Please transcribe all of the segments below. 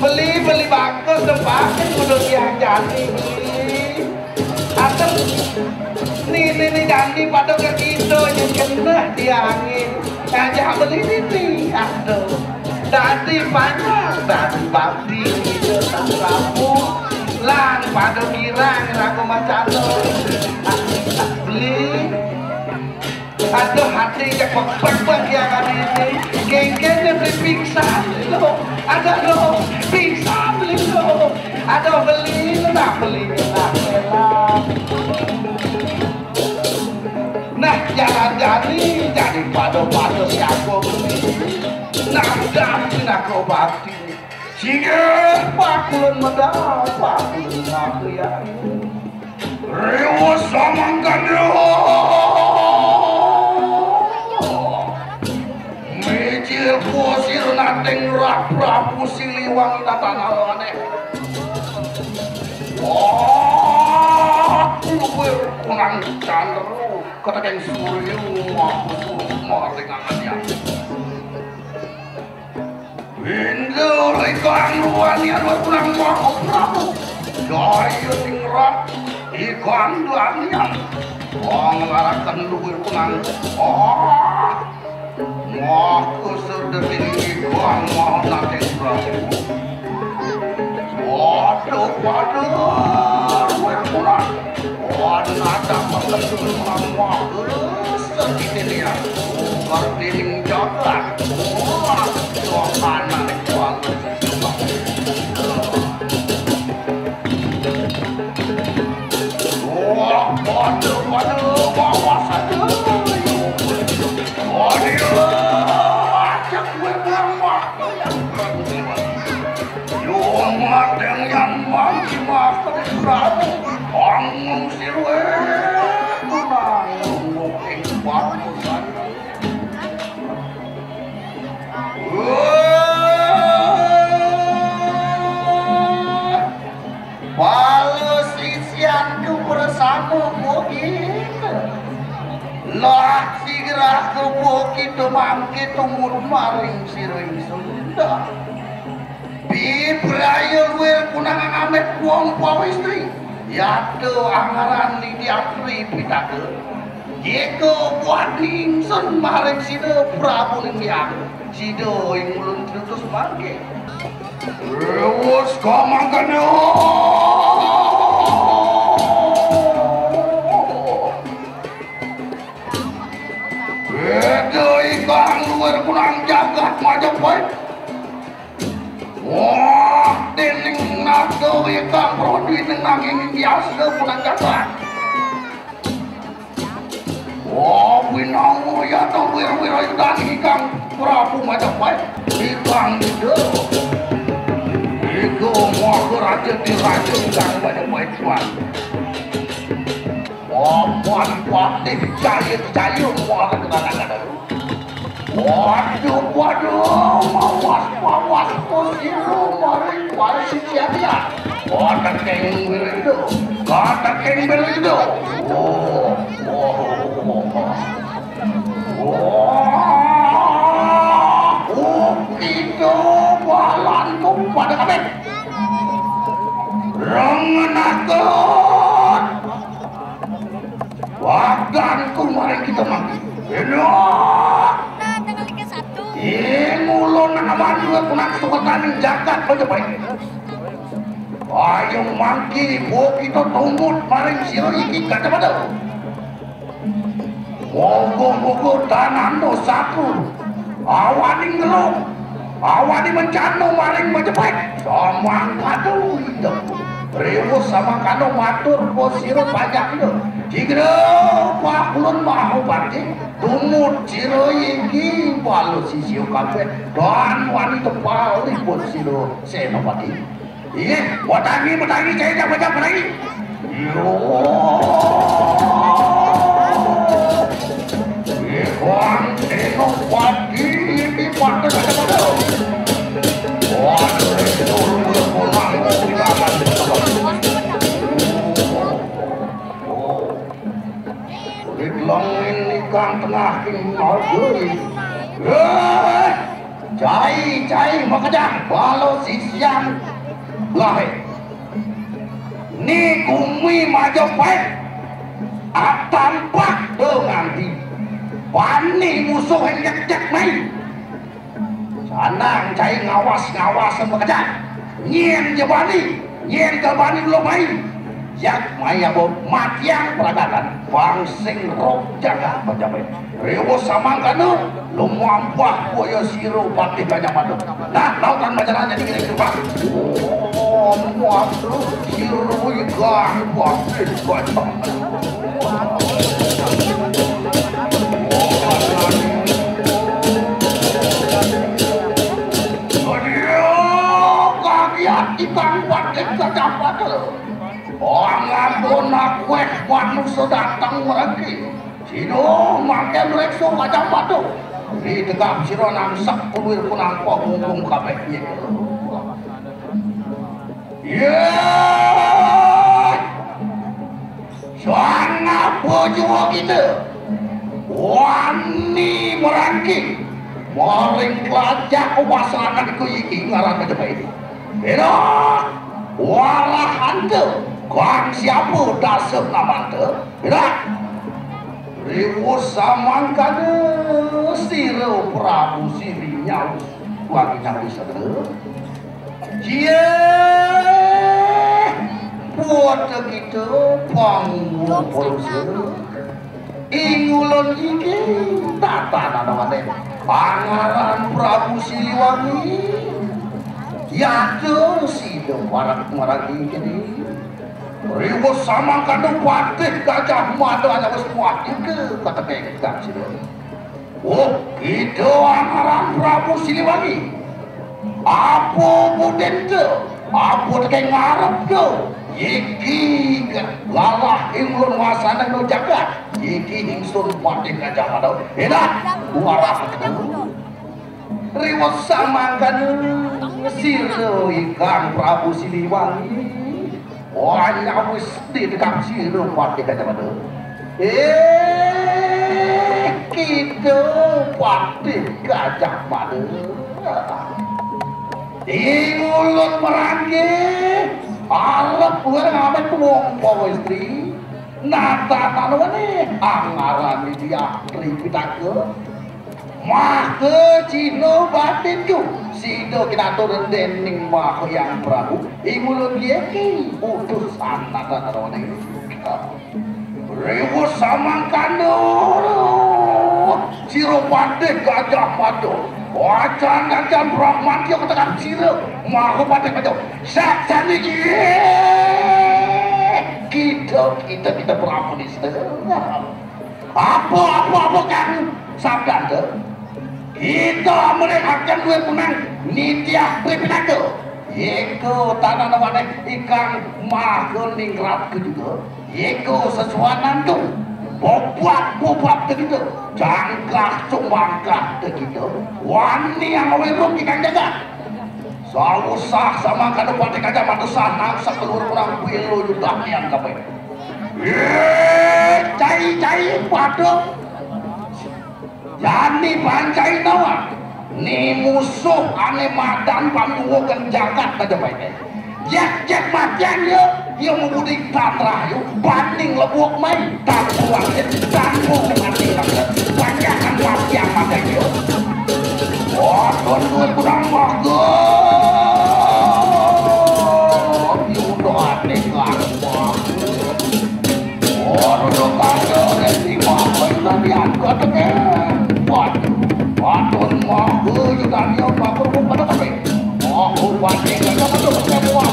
Beli bagus pakai kudu tiang jati beli. Atau nih jati pada ke kita yang kena diangin. Aja beli ini aduh. Dadi panjang, dadi bakti itu tak rapuh. Lang pada girang ragu macam beli. Aduh hati cek ya kan ini. Geng-gengnya beli pingsan loh. Ada loh pingsan beli loh. Ada beli nah beli nah nah jalan jadi pado-pado siapa beli. Nah dapin aku bakti. Sige pakulun medal pakulun aku ya. Rewo samangkan. Wah Prabu Siliwangi tatanane. Wah, luwih kunang candra ketekeng surya maring angan. Windu ikang ruwani luwih kunang Maha Prabu. Jaya ningrat ikang duanian. Wong laraken luwih kunang. Oh. Maha sedhening ikang Maha Nateng Prabu. Waduh, waduh, luwih kunang. Wanata pangkendul maha sedhening kardining jagat. Wah, suasana banget. Wah, waduh, waduh, wawas aduh. Waduh, acak gue buang yang Yo yang mangki makan Prabu, angung sirwe kunang ing batu. Walau sisianku bersama bukit, lah sigrah ke bukit mangke tumur maring sira Sunda. Bibrayo luwih kunang amet wong pawistri, yado angaran diatri pitake. Jeko buat ingsun maring sira Prabu Ninghyang, sida ing ulun terus mangke. Wes kamangkane. Edo ikang luwih kunang jagat Majapahit. Wah, dening nado ikang prodi nanging biasa kunang jagat. Wah, winangu ya to wira-wira yudani ikang Prabu Majapahit ikang ide. Iku maha raja diraja ikang Majapahit tuan. Wah, pati jaya jaya maha kenangan. Waduh, waduh, mawas mawas posiro maring wasi sia. Kata keng wirido, kata keng wirido. Oh, oh, oh, oh, itu balanku pada kabeh. Rengenakut. Wadanku maring kita mangki. Enak. Mulon awan dua kunang suketaning jagat Majapahit. Ayo mangki bo kita tumbut maring sira iki kacamata. Mogo-mogo tanano satu. Awani ngelung. Awani mencano maring Majapahit. Samangkano hidup. Rewo samangkano matur bo sira banyak itu. Jigra pak ulun maha pati tumut sira iki walu sisih kabeh dan wani tepali pun sira senopati. Iya, watangi watangi caya baca lagi. Yo. Ikhwan senopati iki patut kata. Waduh, dulu pulang kita. Longin ikang tengah ing nagari. Cai cai makajang walau sisiang lahe. Ni kumi Majapahit atampak dengan di wani musuh yang nyek mai. Sanang cai ngawas-ngawas makajang. Nyen jebani, nyen kebani belum mai. Yak maya bo matiang peragatan bangsing rok jaga Majapahit. Rewo samangkano lumampah boyo siro patih Gajah. Nah lautan majalah jadi gini gerbang. Oh muatru siro ikan patih Gajah. Aduh, kagiat ikan patih Gajah. Pangampun aku manusia datang mereka. Sino mangke mreksa Gajah Mada. Di tegap sira nangsak kuwir kunang punggung kabeh. Ya. Sangat bojo kita. Wani merangki. Maring kelajak kekuasaan iku iki ngaran Majapahit. Beda. Warah ante. Kang siapa dasep namante? Beda. Riwus samangkane sira Prabu Sili Nyawis wangi nyawis sadhe. Cie puwata kita panguwasa ing ulun iki tata-tatane pangaran Prabu Siliwangi yaitu sida marang marang iki. Riwus samangkane patih Gajah Mada wis mati ke kateke kang sira. Oh, kita angaran Prabu Siliwangi. Apa budente? Apa teke ngarep ke? Iki lalah ing ulun wasane no jagat. Iki ingsun patih Gajah Mada. Enak warah. Riwus samangkane sira ingkang Prabu Siliwangi. Wah, wis ditekap sira patih Gajah Mada. Kita patih Gajah Mada. Ing ulun merangke arep ngamet wong pawa istri. Nata-tanone angarane dia Tripitaka. Maka Cina batinku sida kinatur dening Maha Yang Prabu ing ulun iki utusan nata-tanone. Riwus samangkane sira patih Gajah Mada. Wacan-wacan Brahmantya ketekap sira Maha Patih Gajah. Sakjane iki kita Prabu Nista. Apa kang sabda kita merekakan duwe menang nitya Tripitaka. Yeko tanah nawane ikang maha ningrat juga. Yeko sesuatu bobat begitu. Jangkah cumangkah begitu. Wani yang weruk ikang jaga. Sausah sama kanu patih Gajah Mada nangsa keluar kurang belo yudah yang kabeh. Cai-cai padha. Yani pancai nawa ni musuh ane madan panuwo kenjakat Majapahit. Jek-jek matian yo, yo mubudi tantra yo, banding lebuk mai, tanpu wangsit, tanpu mati kabeh. Panjakan matian mati yo. Waduh duwe kurang wago. Yudo ane kang. Waduh kandha resi wae tadian koteke. Waduh mahu yudanyo mahu pada kabeh. Mahu patih Gajah Mada semua.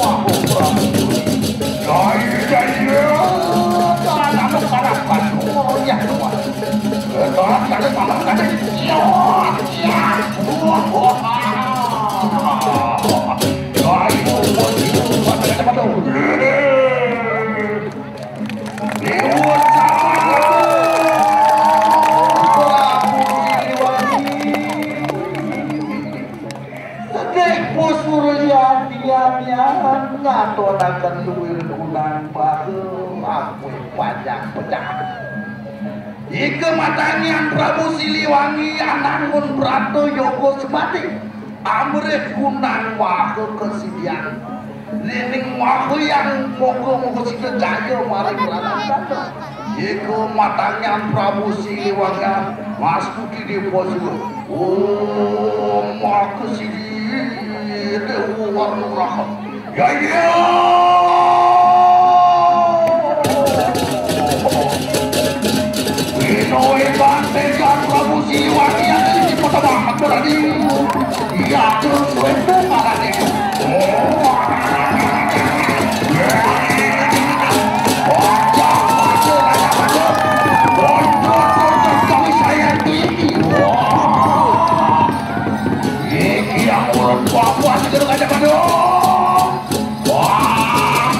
Mahu Prabu. Jaya jaya. Tanah karapan. Oh ya semua. Tanah tanah tanah. Ya ya. Wah wah. Ayo patih Gajah Mada. Dewa ngatonaken luwir kunang bahu aku panjang pecah. Ike matangian Prabu Siliwangi anangun Prato Yogo Semati amrih kunang wahu kesidian lining wahu yang moga-moga sida jaya maring Pratanda. Ike matangian Prabu Siliwangi Mas Budi Dewa Siwa. Oh maka sidi Dewa Warna. Ya ya. Inoe bantegan Prabu Siliwangi yang di kota banget berarti. Ya terus wempo marane. Iki yang urut bapak segera Gajah Mada. Wah.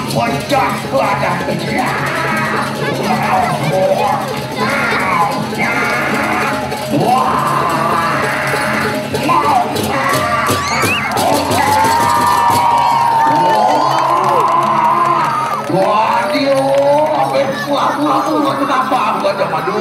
Kenapa aku aja madu?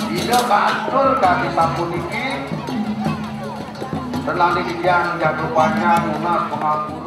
Ida katur kaki sapuniki tenang di tiang jago panjang lunas pengampura.